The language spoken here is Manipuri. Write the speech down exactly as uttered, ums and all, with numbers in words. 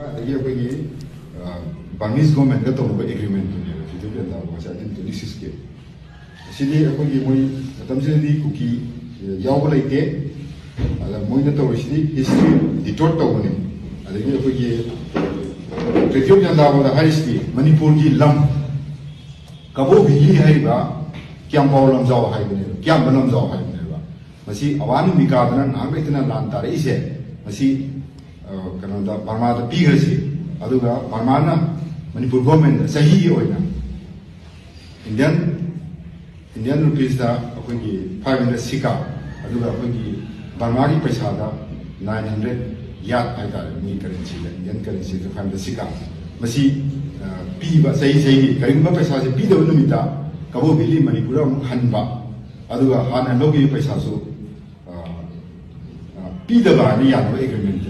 ꯑꯗꯒꯤ ꯑꯩꯈꯣꯏꯒꯤ ꯕꯔꯃꯤꯁ ꯒꯣꯔꯃꯦꯟꯒ ꯇꯧꯔꯨꯕ ꯑꯦꯒ꯭ꯔꯤꯃꯦꯟꯇꯨꯅꯦꯕ ꯇ꯭ꯔꯤꯇꯤ ꯑꯣꯐ ꯌꯥꯟꯗꯥꯕꯨ ꯉꯁꯥꯏ ꯑꯩꯠꯇꯤꯟ ꯇ꯭ꯋꯦꯟꯇꯤ ꯁꯤꯛꯁꯀꯤ꯫ ꯑꯁꯤꯗꯤ ꯑꯩꯈꯣꯏꯒꯤ ꯃꯣꯏ ꯃꯇꯝꯁꯤꯗꯗꯤ ꯀꯨꯀꯤ ꯌꯥꯎꯕ ꯂꯩꯇꯦ꯫ ꯑꯗ ꯃꯣꯏꯅ ꯇꯧꯔꯤꯁꯤꯗꯤ ꯍꯤꯁꯇ꯭ꯔꯤ ꯗꯤꯇꯣꯔꯠ ꯇꯧꯕꯅꯤ꯫ ꯑꯗꯒꯤ ꯑꯩꯈꯣꯏꯒꯤ ꯇ꯭ꯔꯤꯇꯤ ꯑꯣꯐ ꯌꯥꯟꯗꯥꯕꯨꯗ ꯍꯥꯏꯔꯤꯁꯤꯗꯤ ꯃꯅꯤꯄꯨꯔꯒꯤ ꯂꯝ ꯀꯕꯣ ꯚꯦꯂꯤ ꯍꯥꯏꯔꯤꯕ ꯀ꯭ꯌꯥꯝꯄꯥꯎ ꯂꯝꯖꯥꯎ ꯍꯥꯏꯕꯅꯦꯕ, ꯀ꯭ꯌꯥꯝꯕ ꯂꯝꯖꯥꯎ ꯍꯥꯏꯕꯅꯦꯕ꯫ ꯃꯁꯤ ꯑꯋꯥꯅꯤ ꯃꯤꯀꯥꯗꯅ ꯉꯥꯏꯍꯥꯛ ꯂꯩꯇꯅ ꯂꯥꯟ ꯇꯥꯔꯛꯏꯁꯦ꯫ ꯃꯁꯤ ꯑ, ꯀꯩꯅꯣꯗ, ꯕꯔꯃꯥꯗ ꯄꯤꯈ꯭ꯔꯁꯤ꯫ ꯑꯗꯨꯒ ꯕꯔꯃꯥꯅ ꯃꯅꯤꯄꯨꯔ ꯒꯣꯔꯃꯦꯟꯗ ꯆꯍꯤꯒꯤ ꯑꯣꯏꯅ ꯏꯟꯗꯤꯌꯟ ꯏꯟꯗꯤꯌꯟ ꯔꯨꯄꯤꯁꯇ ꯑꯩꯈꯣꯏꯒꯤ ꯐꯥꯏꯚ ꯍꯟꯗ꯭ꯔꯦꯠ ꯁꯤꯀꯥ, ꯑꯗꯨꯒ ꯑꯩꯈꯣꯏꯒꯤ ꯕꯔꯃꯥꯒꯤ ꯄꯩꯁꯥꯗ ꯅꯥꯏꯟ ꯍꯟꯗ꯭ꯔꯦꯠ ꯌꯥꯠ ꯍꯥꯏꯇꯥꯔꯦ, ꯃꯣꯏ ꯀꯔꯦꯟꯁꯤꯗ, ꯏꯟꯗꯤꯌꯟ ꯀꯔꯦꯟꯁꯤꯗ ꯐꯥꯏꯚ ꯍꯟꯗ꯭ꯔꯦꯠ ꯁꯤꯀꯥ꯫ ꯃꯁꯤ ꯑ, ꯄꯤꯕ ꯆꯍꯤ ꯆꯍꯤꯒꯤ, ꯀꯔꯤꯒꯨꯝꯕ ꯄꯩꯁꯥꯁꯦ ꯄꯤꯗꯕ ꯅꯨꯃꯤꯠꯇ ꯀꯕꯣ ꯚꯦꯂꯤ ꯃꯅꯤꯄꯨꯔꯗ ꯑꯃꯨꯛ ꯍꯟꯕ, ꯑꯗꯨꯒ ꯍꯥꯟꯅ ꯂꯧꯈꯤꯕ ꯄꯩꯁꯥꯁꯨ ꯑ, ꯑ, ꯄꯤꯗꯕ ꯍꯥꯏꯅ ꯌꯥꯅꯕ ꯑꯦꯒ꯭ꯔꯤꯃꯦꯟ